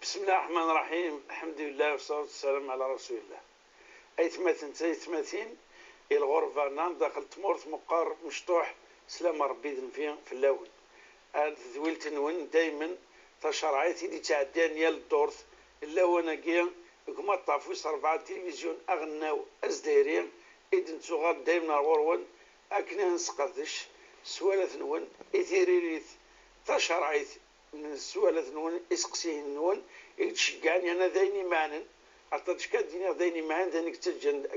بسم الله الرحمن الرحيم، الحمد لله والصلاة والسلام على رسول الله. أيتماتن تيتماتين الغرفة نام داخل تمورت مقار مشطوح سلام ربي دنفين في الأول. ذويلت نون دايما تشرعيتي اللي تعدان يا الدورث إلا وانا كي كما طافوس 4 تلفزيون أغناو أزدايرين إذن تغال دايما غرون أكنا نسقدش سوالة نون إثيريريث تشرعيت سوالة نون إسقسيه نون يتشجعني أنا ذيني معنا عطاتش كديني ذيني معنا ذينك تجن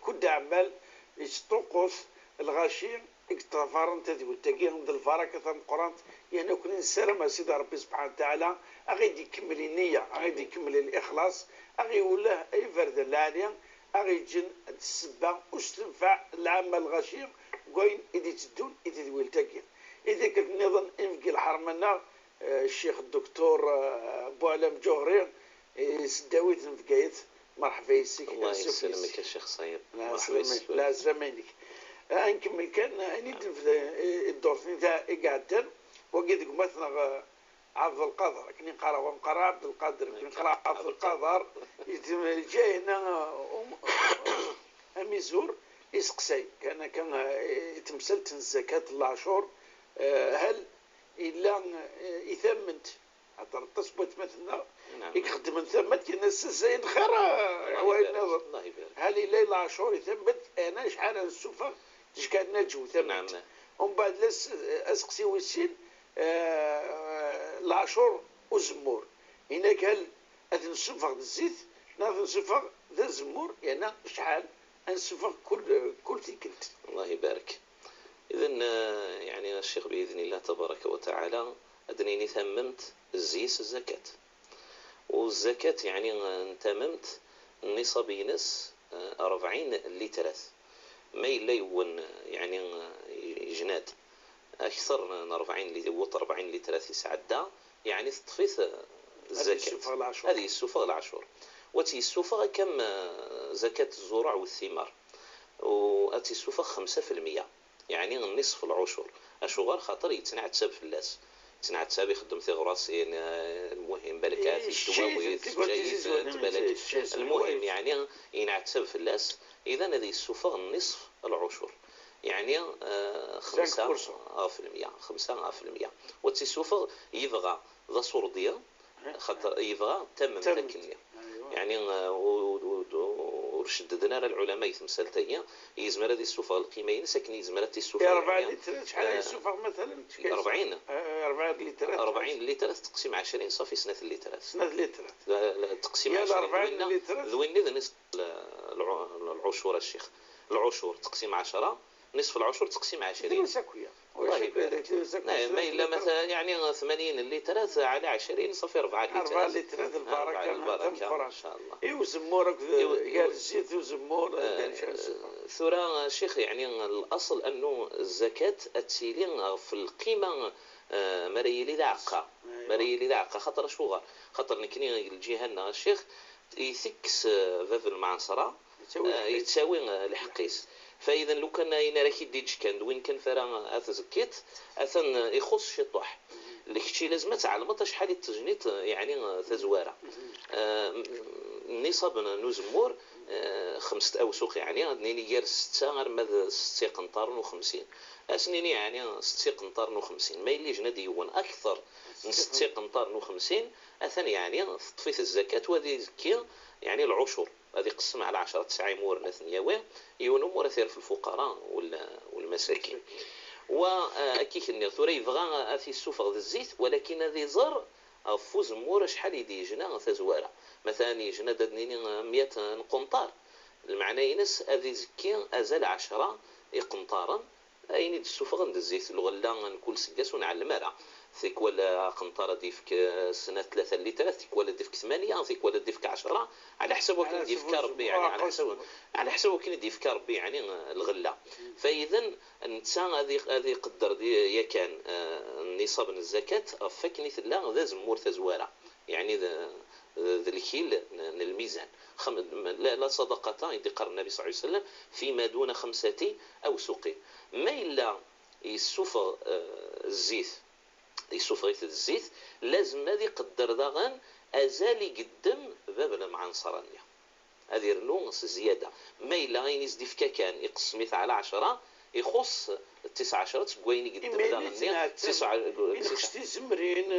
كل عمال يستوقف الغاشي اكتفارن تدول تاكي عند البركة تاع القران. يعني كون نسلم سيدي ربي سبحانه وتعالى اغيد يكمل النية، اغيد يكمل الإخلاص، اغي وله اي فرد العالية، اغي يجن السبة واستنفع العامة الغشيم وين إدي تدون إدي تدويل تاكي. إذا كنت نظن إنفقي الحرمنا الشيخ الدكتور بوعلام جوهري سداويت نفقايت. مرحبا يسيك. الله يسلمك يا شيخ صايب. مرحبا يسيك. لا زمانك. نكمل كان اني الدور تاع قعدتن وقيت مثلا عبد القادر كني نقرا ونقرا عبد القادر كني نقرا عبد القادر جاي هنا اميزور يسقسي كان تمثلت الزكاة العشور هل الا يثمنت خاطر تصبت مثلا يخدم ثمت كاين السين خير حوايج نظر. هل الا العشور يثبت انا شحال نسوفه كان نجو ثمت. نعم. ومن بعد لس اسقسي وسين العشور وزمور هناك هل نسوفه الزيت ناض نسوفه ذا زمور يعني شحال نسوفه كل تيكلت. الله يبارك. اذا يعني الشيخ باذن الله تبارك وتعالى أدنيني ثممت الزيس الزكاة والزكاة يعني نتممت النصاب ينس 40 لترات ما إلا يون يعني جناد أكثر من 40 لتر 40 لترات يسعدا يعني تطفيت الزكاة هذه السفغ العشور وتي السفغ كم زكاة الزروع والثمار وأتي السفغ 5% يعني نصف العشور أشغال خاطر يتنعتسب في اللاس تنعتساب يخدم ثغراسين المهم بالكات الدواوي المهم يعني ينعتسب في اللاس. إذا هذه السفغ نصف العشور يعني 5% 5% وتسوفغ يبغى ذا صوردية خاطر يبغى تمم تكنية يعني ورشددنا العلماء يتمثال يزمر هذه السفغ القيمة ينسكن يزمر هذه السفغ 4 لترات شحال السفغ مثلا 40 4 لترات 40 لترات تقسيم 20 صافي سنة اللترات سنة اللترات تقسيم 20 لترات ذوين نصف العشور الشيخ العشور تقسيم 10 نصف العشور تقسيم 20 الله يبارك. نعم ما إلا مثلا يعني 80 لترات على 20 صافي 4 لترات 4 لترات البركة البركة إن شاء الله. إيوا زمورك قال الزيت وزمور ثورة شيخ يعني الأصل أنه الزكاة أتسيلين في القيمة مريلي ذاقة مريلي ذاقة خاطر شو خاطر نكني الجهة الشيخ يثكس باب المعنصرة يتساوي الحقيس. فاذا لو كان اين راكي ديج كان وين كان فرا اتزكيت اثن يخص شي طوح لكشي لازم تعلمت شحال التجنيط يعني تزواره النصاب نزمور 5 اوسق يعني نيني غير 6 غير ما 6 قنطار و50 اسنيني يعني 6 قنطار و50 ما يلي جنا ديون اكثر من 6 قنطار و50 اثن يعني تطفيت الزكاة وهذه زكي يعني العشور هذه قسم على 10 9 مور نثنياوي يون مور ثير في الفقراء والمساكين. وأكيك النثوري يبغى أثي السفغ الزيت ولكن هذه زر فوز مور شحال يدي جنا تزوارة مثلا يجنا دادنيني 100 قنطار المعنى ينس هذه زكي أزال 10 قنطارا أين السفغ عند الزيت الغلة نكل سكاس ونعلم راه ثيك ولا قنطرة ديفك سنة 3 لترات ثيك ولا ديفك 8 ثيك ولا ديفك 10 على حسب وكان ديفك ربي يعني على حسب وكان ديفك ربي يعني الغلة. فإذا انت غادي يقدر يا كان النصاب من الزكاة فكني لا ذا زمور تزوارة يعني ذا الكيل الميزان لا صدقة يدقر النبي صلى الله عليه وسلم فيما دون 5 أوسق. ما إلا يسوف الزيت يسوف غيث الزيت لازم هذه يقدر داغن ازال يقدم باب المعنصرانية هذه رنو زيادة ما إلا غين يزدي في كان يقسم على 10 يخص 19 تكوين يقدم ذا تسعة نقشتي زمرين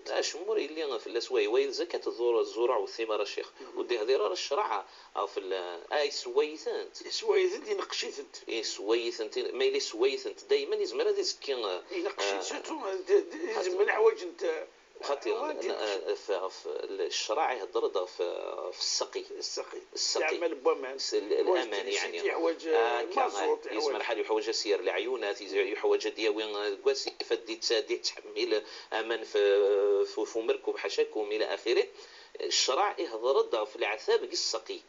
اشمور اللي في الاسواي وين زكاة الزروع والثمار الشيخ ودي هذه راه الشرع في اي سويثنت سويثنت ينقشيثنت سويثنت ما يلي سويثنت دائما يزمر هذه زكي ينقشي surtout يزمر الحوايج انت خاطر في الشرع يهضر في السقي السقي يعمل بوامان الامان يعني يحوج مازوت يزمر حال يحوج سير العيونات يحوج دياوين كواسي فدي تسادي تحمل امان في مركب حشاكم الى اخره. الشرع يهضر في العذاب السقي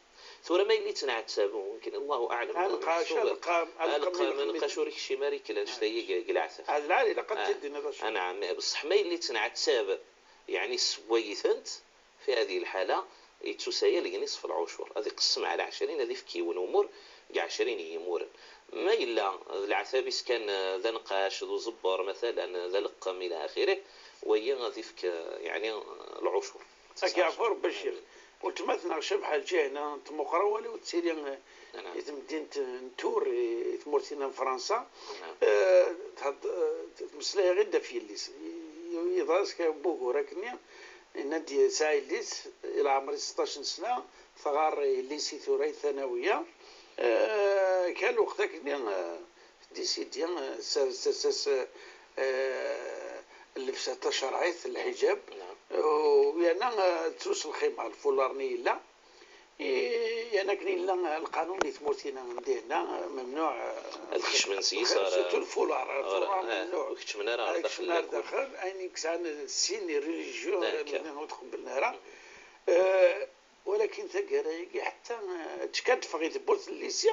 ثورة ما اللي تنعتب ممكن الله اعلم القاش القام القاش وريك شي ماري كلا شتي العثاب هذا العالي لقد تدي نعم بصح ما اللي تنعتب يعني سويثنت في هذه الحالة يتسايل نصف العشور هذه قسم على 20 هذه في كيون أمور 20 يمور ما إلا العثابس كان ذا نقاش ذو زبر مثلا ذا لقم إلى آخره وهي غادي فيك يعني العشور. أكي بشير وتمثلنا شبحة الجهنة تمقرا ولا وتسيري مدينة نتور تمورتينا فرنسا تمسلاها غير دافي الليس يضرس كبوكو راكني ندي ساعي الليس إلى عمري 16 سنة ثغار الليسي ثوري الثانوية كان وقتها كني ديسيدي ساس اللبسة تشرعيت الحجاب ويانا تسوس الخمار الفولارني لا يانا كني لا القانون اللي تموتينا عندنا ممنوع الكش من سيسار الفولار ممنوع كش من راه داخل اين كسان السين ريليجيو من تقبلنا راه ولكن ثقرايق حتى تكاد فغي تبورت الليسي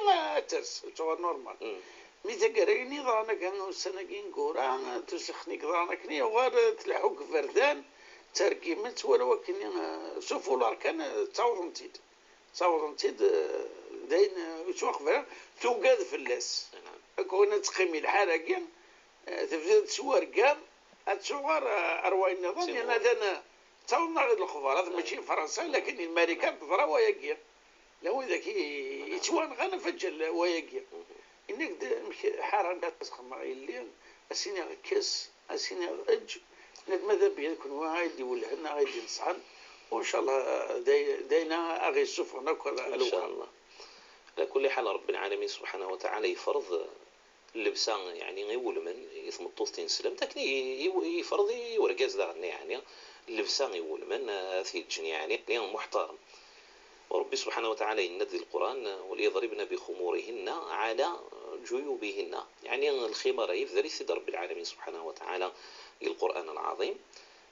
ترس تو نورمال مي ثقرايني ضرانا كان السنة كي نقورا تسخني ضرانا كني وغير تلحق فردان تركيمت ولو كني سوفولار كان تصاوضنتيد داين يتوقف توقاد فلاس كون تقيمي الحالة كان تبدا تسوار كام تصور ارواي النظام لان هذا تصورنا غير الخبار هذا ماشي فرنسا لكن الامريكان تضرا وياكيا لو ذاك يتوان غانا فجل وياكيا انك حرام تخمر اللي اسيني كاس اسيني اج ماذا بيا يكون غادي يولهنا غادي ينصحن وان شاء الله داينا اغي السفن ان شاء الله. على كل حال رب العالمين سبحانه وتعالى يفرض اللبسه يعني يولمن يثمطوط تنسلم تاكني يفرض يوركاز يعني اللبسه يولمن ثيجن يعني محترم. وربي سبحانه وتعالى يندي القرآن وليضربن بخمورهن على جيوبهن يعني الخمار يفذري سيد رب العالمين سبحانه وتعالى القرآن العظيم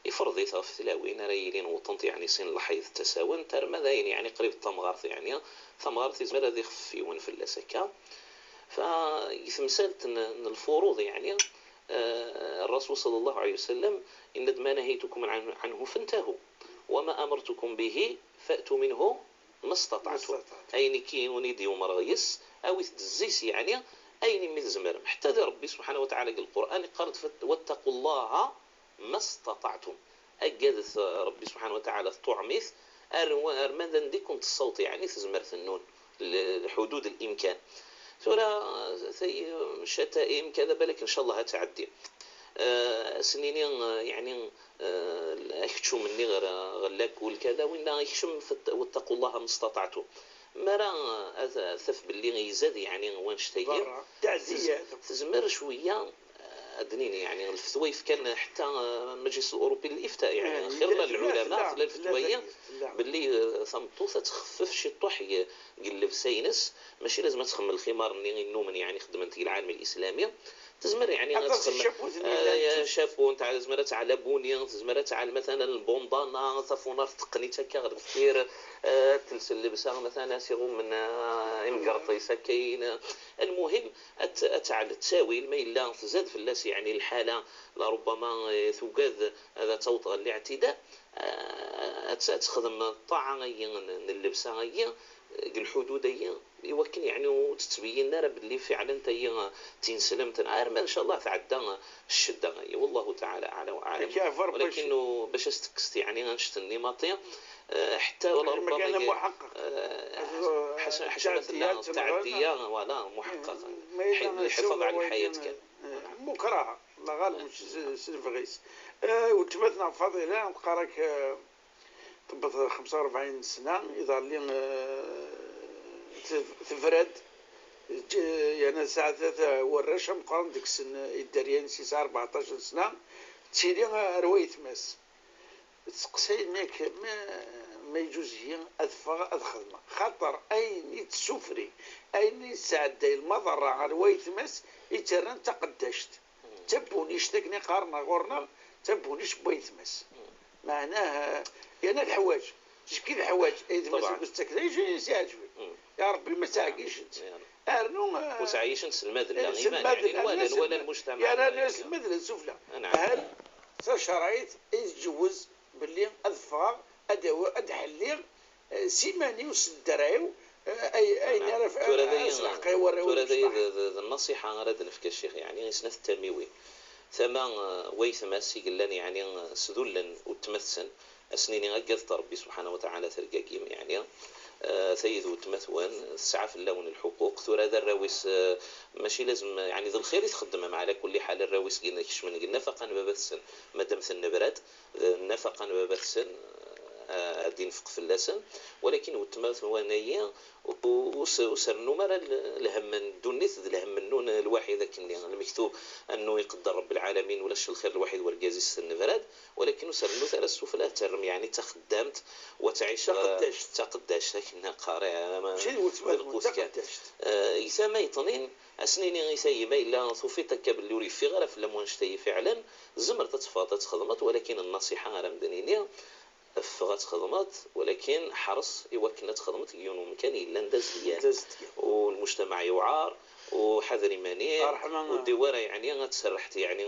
يفرض في تلاوين رايلين وطنط يعني سن الحيض تساون ترمذين يعني قريب التمغارث يعني ثمغارث زمر هذه خفيون في اللسكة فيتمثالت الفروض يعني الرسول صلى الله عليه وسلم إن ما نهيتكم عنه فانتهوا وما أمرتكم به فأتوا منه ما استطعتم أين كي ونيدي ومرغيس أو يتزيس يعني أين من زمر حتى ذي ربي سبحانه وتعالى القرآن قال واتقوا الله ما استطعتم أجد ربي سبحانه وتعالى طعميث أرمذا نديكم الصوت يعني تزمرت النون حدود الإمكان ثورة شتائم كذا بالك إن شاء الله هتعدي سنيني يعني اكتشو مني غير غلاك والكذا وين يكشم واتقوا الله ما استطعتم ما راه ثف باللي يزاد يعني وين شتاير تعزية تزمر شوية ادنيني يعني الفتوى كان حتى المجلس الاوروبي للافتاء يعني خيرنا العلماء في الفتوى باللي ثمطوثه تخفف شي طوح قلب سينس ماشي لازم تخمم الخمار النومن يعني خدمت العالم الاسلامي تزمر يعني شابو تاع تزمر تاع لابوني تزمر تاع مثلا البوندانا تفونار تقني تاكا غير كثير تلس اللبسه مثلا سيغو من امقرطيسه كاين المهم تاع التساوي ما الا تزاد في اللاس يعني الحالة لربما ثقاذ هذا توطى الاعتداء تخدم الطاعة اللبسه هي الحدود هي يوكن يعني وتتبين لنا باللي فعلا تي تنسلم ما ان شاء الله تعدى الشدة والله تعالى اعلى واعلم. ولكن باش استكست يعني غنشت النمطية حتى ولا ربما محقق حسب التعديه ولا محقق الحفاظ على الحياة كان مكره الله غالب مش سلفغيس. وتمثنا فضيلة نبقى راك طبت 45 سنة يظهر لي تفرد يعني الساعة 3 ورشة مقارنة ديك السن الدريان سي ساعة 14 سنة تيلي رواية ماس تسقسي ماك ما يجوز هي أدفع الخدمة خاطر أين يتسفري أين يسعد المضرة على رواية ماس يترن تقدشت تبونيش تكني قارنا غورنا تبونيش بويت ماس معناه يعني الحواج شكي الحواج اذا ما تسكت يجي يعجبك يا ربي ما تعكيش ارنو وتعيش المذلة يعني ولا المجتمع يعني الناس المذلة السفلى. هل شرعيت يتجوز باللي اظفر ادحلي سيماني وسدرايو اي نعرف النصيحة غير نفك الشيخ يعني سنة التميوي ثما ويثما سيقلان يعني سذلا وتمثسن أسنيني غقلت ربي سبحانه وتعالى ترقاقيم يعني سيد وتمثوان سعى في اللون الحقوق ثورة ذا الراويس ماشي لازم يعني ذا الخير يتخدم على كل حال الراويس قلنا كش من قلنا فقا بابا السن مادام النبرات النفقا بابا السن غادي نفق في اللسن ولكن وتمثوانية وسرنو مرة الهم الدنيث الهم النون الواحد ذاك المكتوب انه يقدر رب العالمين ولاش الخير الوحيد والجازي السنفراد ولكن سرنو ثلاث السفلى ترم يعني تخدمت وتعيش تقداش لكن قارئ إذا ما يطنين أسنيني غيساي ما إلا ثوفيتك باللوري في غير في لمونشتي فعلا زمر تتفاطت تخدمت ولكن النصيحة غير مدنينية فغات خدمات ولكن حرص إوا تخدمت يونو مكان إلا نداز والمجتمع يعار وحذر مانع والدوارة يعني غتسرحت يعني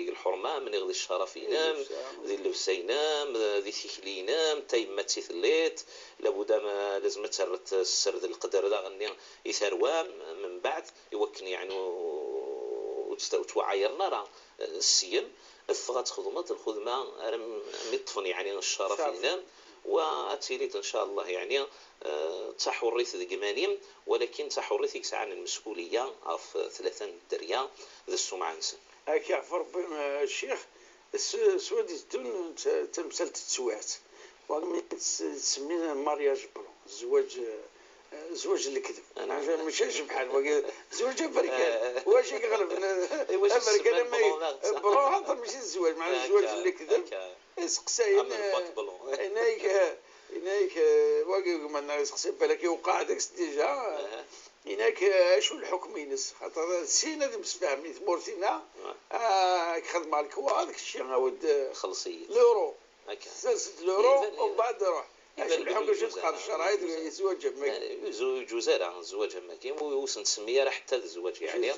الحرمة من غدي الشرف ينام ذي اللبسة ينام ذي ثيكلي ينام تايما تيثليت لابد ما لازم تسرت السرد القدر ذا غني يثروام من بعد يوكن يعني وتوعيرنا راه السيم افغت خدمة الخدمة مطفن يعني الشرف ينام واتيريت ان شاء الله يعني تحريث ذي ولكن تحريث يكسعان المسؤولية في 3 دريا ذي السمعة نسن. هاك يعفر الشيخ سوادي تون تمثال تسوات ومن تسمينا مارياج بلون الزواج زواج الكذب ماشي بحال زواج امريكان واش يغلب امريكان ما بلون ماشي الزواج معناه الزواج اللي كذب سقساي هناك هناك واقي ما سقسي بالك يوقع داك déjà هناك اشو الحكم ينس خاطر سينا ذي مسفهمين ثمورتينا خدمة الكوا هذاك الشيء عاود خلصيت l'euro سلسلة l'euro ومن بعد روح يجوز راه الزواج ما كاين وسنسميه راه حتى الزواج يعني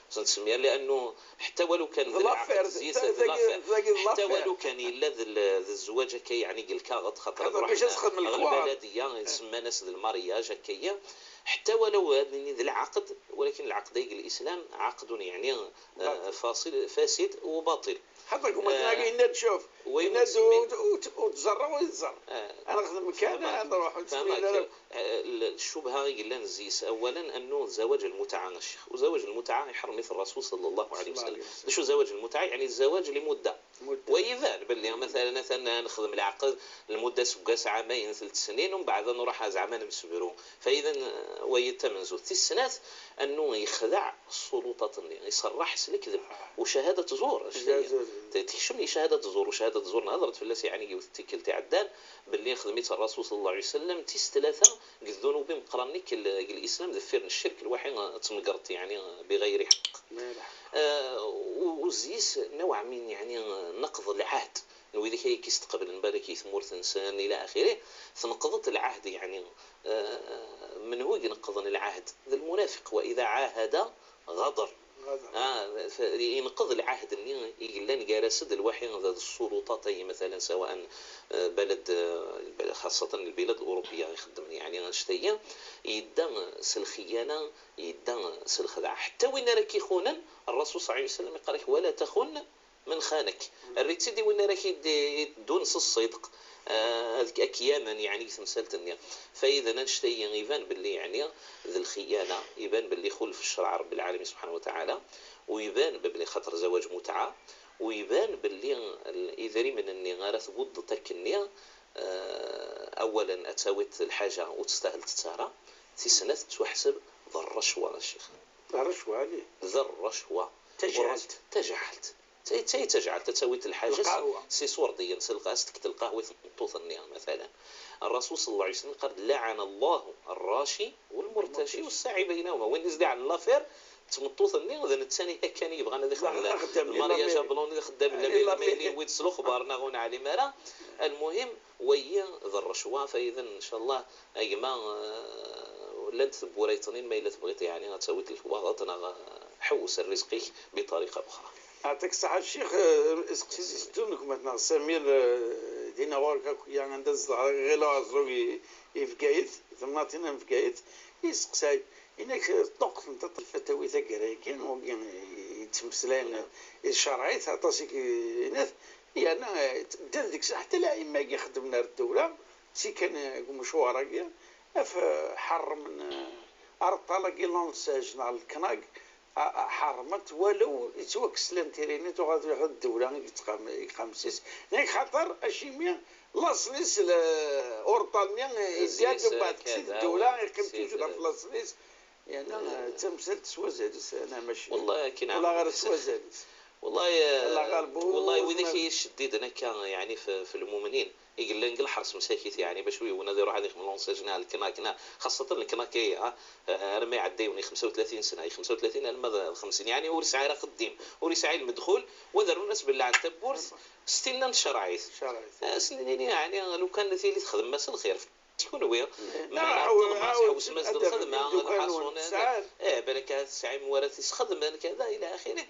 سنسميه لانه حتى ولو كان حتى ولو كان الا الزواج كي يعني الكاغط خاطر باش تخدم البلدية يسمى ناس ال mariage هكايا حتى ولو هذا العقد ولكن العقد الاسلام عقد يعني فاصل فاسد وباطل. حتى كما تلاقي تشوف وتزرع ويتزرع انا نخدم كان نروح الشبهة قلنا نزيس اولا انه زواج المتعة الشيخ وزواج المتعة يحرم مثل الرسول صلى الله عليه وسلم. شو زواج المتعة؟ يعني الزواج لمدة ويبان باللي مثلا نخدم العقد لمدة سكاس عامين 3 سنين ومن بعد نروح زعما نمسبرو فاذا ويتمنزو السنات انه يخدع السلطات يصرح الكذب وشهادة زور تكشمني شهادة زور وشهادة زور نهضرت في اللاس يعني تيكل تاع الدان باللي خدمت الرسول صلى الله عليه وسلم تيس 3 الذنوب مقرنك الاسلام ذفير الشرك الوحي تمقرت يعني بغير حق. وزيس نوع من يعني نقض العهد نوي كي كيستقبل بالك يثمور تنسان الى اخره تنقضت العهد يعني من هو ينقض العهد؟ المنافق واذا عاهد غدر. ينقض العهد اللي يقلان جارسد الوحي السلطات مثلا، سواء بلد خاصة البلاد الأوروبية يخدم يعني شتيا يدا الخيانة يدا الخدعة. حتى وين راك يخونن الرسول صلى الله عليه وسلم يقول لك ولا تخن من خانك. الريتسيدي وين راك يدون الصدق هذيك أكياما يعني تمثالت النية. فإذا نشتي يبان باللي يعني ذي الخيانة، يبان باللي خلف الشرع رب العالمين سبحانه وتعالى، ويبان باللي خطر زواج متعة، ويبان باللي إذا من النية راه تبض تكنية. أولا أتساويت الحاجة وتستاهل تتسارى، تسنة تحسب ذا الرشوة الشيخ. ذا الرشوة عليه. ذا الرشوة. تجعلت. تجعلت. تجعل تساويت الحاجة سي صورديا سلقاستك تلقاه ويثبطوط النية مثلا. الرسول صلى الله عليه وسلم قال لعن الله الراشي والمرتشي والساعي بينهما. وين نزدي على l'affaire تمطوط النية ذا الثاني كان يبغى انا خدام ال mariage blanc خدام لا ميلي ويتسلو خبارنا غون علي مارا. المهم وهي ذا الرشوة. فإذا إن شاء الله أيما لن تبوريتنين ما إلا تبغيت يعني غتساويت الواغط حوس الرزقي بطريقة أخرى. يعطيك الصحة الشيخ. سقسيتونك مثلا سمير دينا غوركا يعني عند غير لا يفكايت ثمناتينا فكايت يسقساي إنك طقت انت الفتاوي تاكراكين وكين يتمسلين الشرعي تعطاسيك ناس يعني ديك حتى الأئمة كي خدمنا الدولة سي كان مشوار اف حرم من أرطالة لونساج نع الكناك حرمت ولو يتوكس لانتيريني تغادي ياخذ الدولة يقام سيس يعني خاطر اشيميا لاصليس اورطالنيا يزيد بعد كسيد الدولة يقيم توجد في لاصليس يعني تمثلت سوا زادس انا ماشي والله كي والله غير سوا زادس والله والله وإذا كي شديد انا كان يعني في المؤمنين يقول لنا الحرس مساكيت يعني باش ويونا يروح هذيك من لونساجنا الكناكنا خاصة الكناكية راه ما يعديوني 35 سنة 35 الما 50 يعني ورسعي راه خديم ورسعي المدخول وداروا الناس بالله عن تبورس ستين شرعيت سنين يعني لو كان اللي تخدم ماس الخير شكون هو؟ لا حوس ماس الخدمة الحصون بالك ساعي موارث يخدم كذا إلى آخره.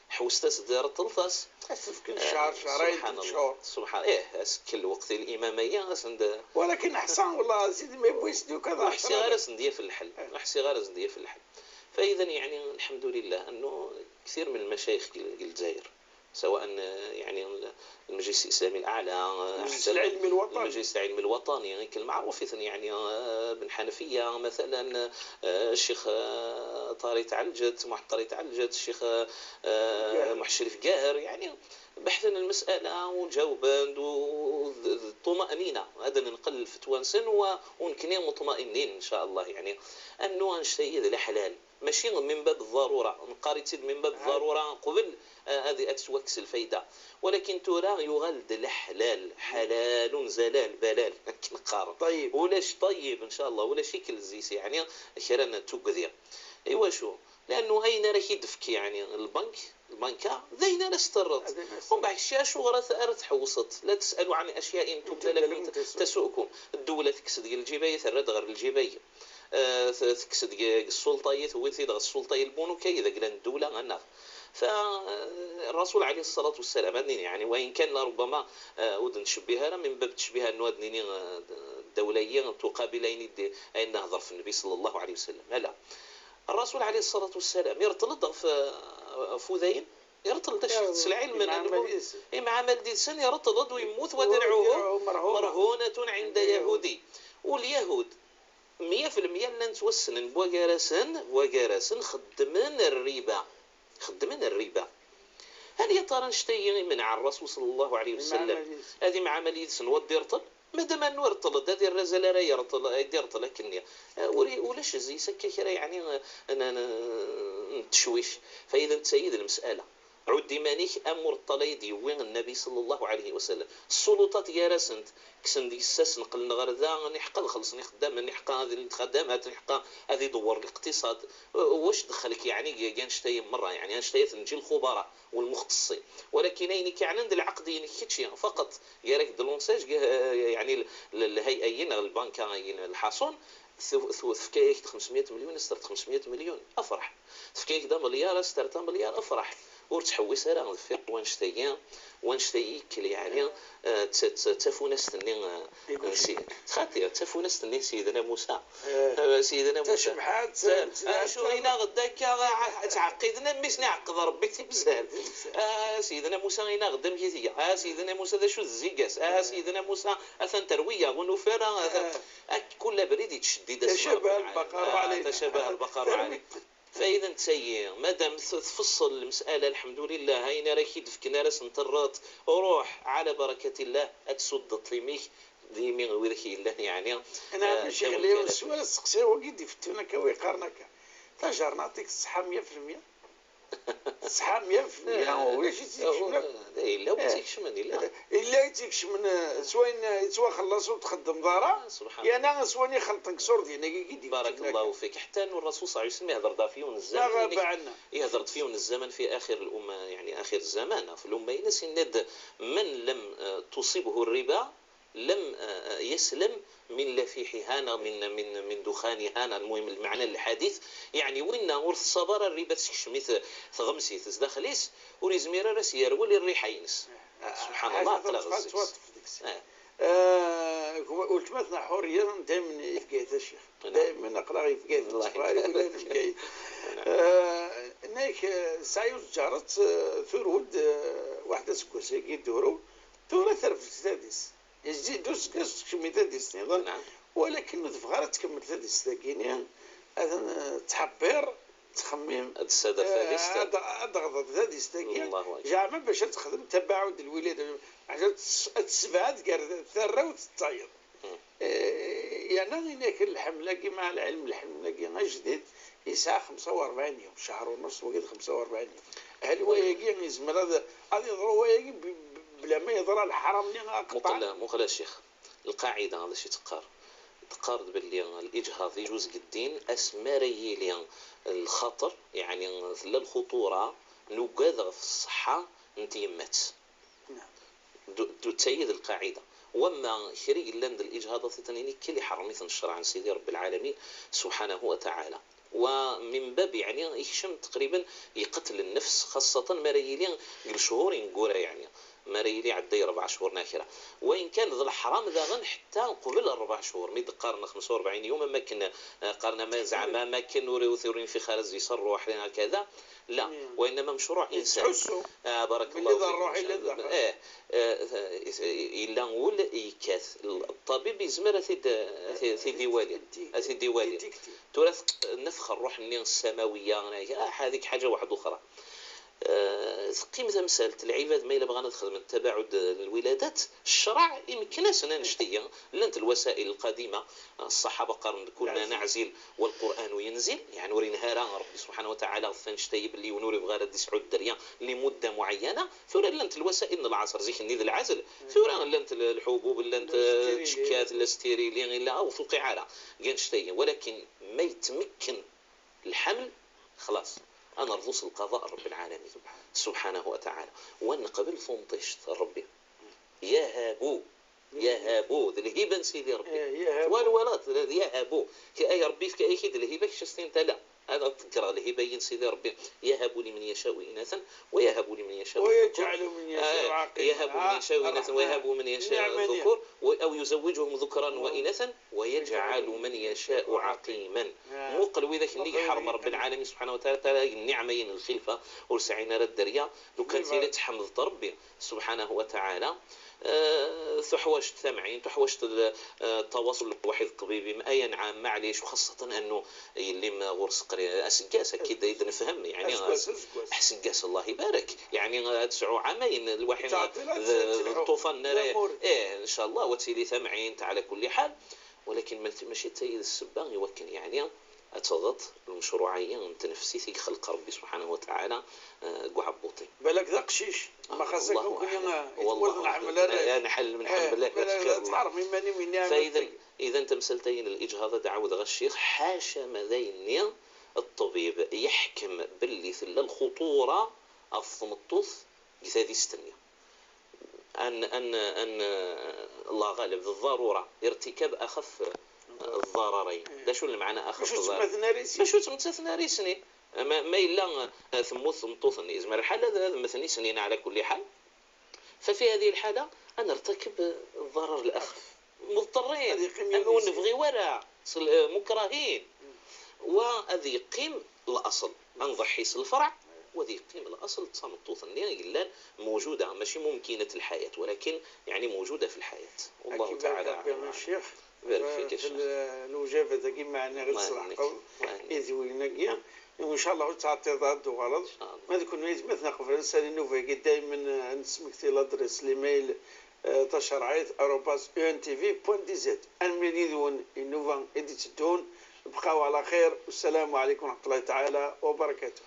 حوستاس دار طلطاس اسف شهر شهرين ثلاث شهور سبحان ايه اسكل وقت الامامية اسند ولكن احسن والله سيدي ما يبغيش يسدو كذا احسن غير اسنديه في الحل احسن غير اسنديه في الحل. فاذا يعني الحمد لله انه كثير من المشايخ الجزائر سواء يعني المجلس الاسلامي الاعلى المجلس العلمي الوطني المجلس العلمي الوطني يعني المعروف يعني بن حنفية مثلا الشيخ طاري تعلجت محمد طاري تعلجت الشيخ محمد شريف قاهر يعني بحثنا المسالة وجاوبن والطمانينة هذا نقل الفتوى نسن ونكني مطمئنين ان شاء الله يعني انه نشتي الحلال ماشي من باب الضرورة نقاري تسيد من باب الضرورة قبل هذه اتوكس الفايدة ولكن ترى يغلد الحلال حلال زلال بلال نقار طيب ولاش طيب ان شاء الله ولا شكل زيس يعني كرنا تقذير ايوا شو لانه اين راك يدفك يعني البنك البنكه ذين لا استرت ومن بعد شي شو راه تحوصت لا تسالوا عن اشياء تبدى لكم تسؤكم الدولة تكسد الجبايه ترد غير الجبايه تكسد السلطة تويتي السلطة البنوكيه اذا قلنا الدولة غنا. فالرسول عليه الصلاة والسلام يعني وان كان لربما ود نشبهها من باب تشبيهها انه الدولية تقابل اين نهضر في النبي صلى الله عليه وسلم. لا الرسول عليه الصلاة والسلام يرتلط في فوذين يرتلط العلم مع مال يرتلط ويموت ودرعه مرهونه عند يهودي واليهود 100% لن توسن بوغارسن خدمن الربا خدمن الربا. هل يا ترى نشتي من على الرسول صلى الله عليه وسلم هذه مع عملية سن وديرطل مادام انه رطل هذه الرزالة راه يرطل يرطل لكن ولاش زي سكا يعني نتشويش. فاذا تسيد المسالة عود مانيك امر الطليد يوين النبي صلى الله عليه وسلم السلطات يا راسنت كسن ديك الساس نقل نغر ذا نحق الخلص نخدام نحق هذه الخدام هذه نحق هذه يدور الاقتصاد واش دخلك يعني كان شتي مرة يعني شتي نجي الخبراء والمختصين ولكن اين كان عند العقد كيتشي فقط يا راك دلونساج يعني الهيئيين البنكه الحاصون تفكايك 500 مليون استرت 500 مليون افرح، تفكايك دا مليار استرت مليار افرح، ور تحوس راه في وانشتايا وانشتايك يعني تفونستني خاطر تفونستني سيدنا موسى سيدنا موسى شو غينا غداك تعقدنا مش نعقد ربي تبزال سيدنا موسى غينا غدا مكيتيا سيدنا موسى ذا شو الزيكاس سيدنا موسى اثن ترويه ونفرا كل بريد يتشدد تشابه البقر عليه تشابه البقر عليه. فإذا تسير مادام تفصل المسألة الحمد لله هاينا راكي دفكنا راس نطرات روح على بركة الله أتسد طليميك ديمي ويركي الله يعني. أنا ماشي غلي السؤال السقسي هو كي دفتونا ويقارنك تاجر نعطيك الصحة 100% الصحة 100% ولا شي تيكشمن إلا تيكشمن إلا تيكشمن سواء سواء خلص وتخدم دارا يعني سواء يخلطك صور ديالنا كي بارك الله فيك. حتى أن الرسول صلى الله عليه وسلم يهضر فيهم الزمن يهضر فيهم الزمن في آخر الأمة يعني آخر الزمان في الأمة ينس من لم تصيبه الربا لم يسلم من لفيح هانا من من من دخان هانا. المهم المعنى الحديث يعني وين ورث الصبر الربا تكشميت تغمسي تزدخليس وريزميرا راس يرول الريحه ينس سبحان الله. قلت مثلا حورية دائما يفقيت الشيخ دائما نقرا يفقيت الله نايك سايوز جارت ثرود واحدة سكوسي كيدورو ثورة ثرف السادس يزيد دوس كاس تاديس نظام ولكن تبغى تكمل تاديس تاكيني هذا تحبير تخمم السادة ثالث تغضب تاديس تاكي زعما باش تخدم تباعد الولادة عشان تسبعد كار ثرة وتطير يعني هناك الحملة كيما العلم الحملة كي جديد يسعى 45 يوم شهر ونص وكيد 45 يوم هل هو يجي يزمر هذا يضرو يجي بلا ما يضرى الحرام اللي قطع. مقلا الشيخ القاعدة هذا شي تقار باللي الاجهاض يجوز الدين اسماري لي الخطر يعني لا الخطورة نوكاد في الصحة نتيمات نعم دو تسيد القاعدة. وما شري لند الاجهاض ثاني كل حرميت الشرع عن سيدي رب العالمين سبحانه وتعالى. ومن باب يعني يشم تقريبا يقتل النفس خاصة مريلين الشهور نقولها يعني مريلي عدي 4 شهور ناكرة وإن كان ذا الحرام ذا غن حتى قبل 4 شهور مي قارنا 45 يوم ما كنا قارنا ما زعما ما كان وريوثورين في خارج يصروا حنا كذا لا وإنما مشروع إنسان بارك الله فيك. إلا نقول يكاث الطبيب يزمر ثيدي والي ثيدي والي تراث نفخ الروح السماوية هذيك حاجة واحدة أخرى. قيمة مسألة العباد ما إلا بغانا ندخل من تباعد الولادات الشرع يمكن سنة نشتية لانت الوسائل القديمة الصحابة قرن كنا نعزل والقرآن ينزل يعني ورينها ربي سبحانه وتعالى فنشتي باللي ونوري بغا يسعود الدريا لمدة معينة ثورة لانت الوسائل العصر زيك نيد العزل ثورة لانت الحبوب لانت التشكات لا ستيريلي لا أو فوقي على كنشتي ولكن ما يتمكن الحمل خلاص أنا رضوص القضاء رب العالمين سبحانه وتعالى ونقبل فنطشت ربي يهابو يهابو ذي الهبة سيدي ربي والولاد يهابو كأي ربي في كأي كيد الهبة كشستين تلا هذا تقرا الهبة ين سيدي ربي يهب لمن يشاء إناثا ويهب لمن يشاء ويجعل من يشاء عقيما يهب من يشاء إناثا ويهب من يشاء ذكور أو يزوجهم ذكرا وإناثا ويجعل من يشاء عقيما. موقل وذاك اللي حرم رب العالمين سبحانه وتعالى النعمين الخلفة ورسعينا الدريا لو كان تيلي تحمد ربي سبحانه وتعالى. تحوشت ثمعين تحوشت التواصل الوحيد الطبيبي اي نعم معليش وخاصة انه اللي ما غرس قري اسكاس اكيد نفهم يعني احسن الله يبارك يعني 9 عامين الواحد الطوفان ايه ان شاء الله وتيلي ثمعين على كل حال ولكن ماشي تاي السبان يوكن يعني اتضط المشروعية تنفسي خلق ربي سبحانه وتعالى قعبوطي بالك ذا قشيش ما خاصك والله نحمل نحل من حمل الله. فاذا اذا تمثلتين الاجهاض دعوذ غشيخ حاشا مذيني الطبيب يحكم باللي ثل الخطورة الثمطوث هذه استنيا ان ان ان الله غالب الضرورة ارتكاب اخف الضررين. الضررين. دا شو المعنى اخف الضررين؟ باش تمثل ريسني ما الا ثموت مطوثني زعما الحالة مثلا سنين. على كل حال ففي هذه الحالة نرتكب الضرر الاخف، مضطرين انه نبغي ولا مكرهين، وهذه يقيم الاصل، نضحي الفرع وذي يقيم الاصل. تصمتوثني الا موجودة ماشي ممكنة الحياة ولكن يعني موجودة في الحياه. والله تعالى اعلم. الشيخ بارك فيك الشيخ. الوجابه ذاكي معنا غير صلاح إذ وان شاء الله تعطي ضد وغلط ما تكون مثلا قبل نسالي نوفا دائما نسمكتي l'adresse l'email تشرعيت@entv.dz. المنيدون النوفا إدي تدون. بقاو على خير والسلام عليكم ورحمة الله تعالى وبركاته.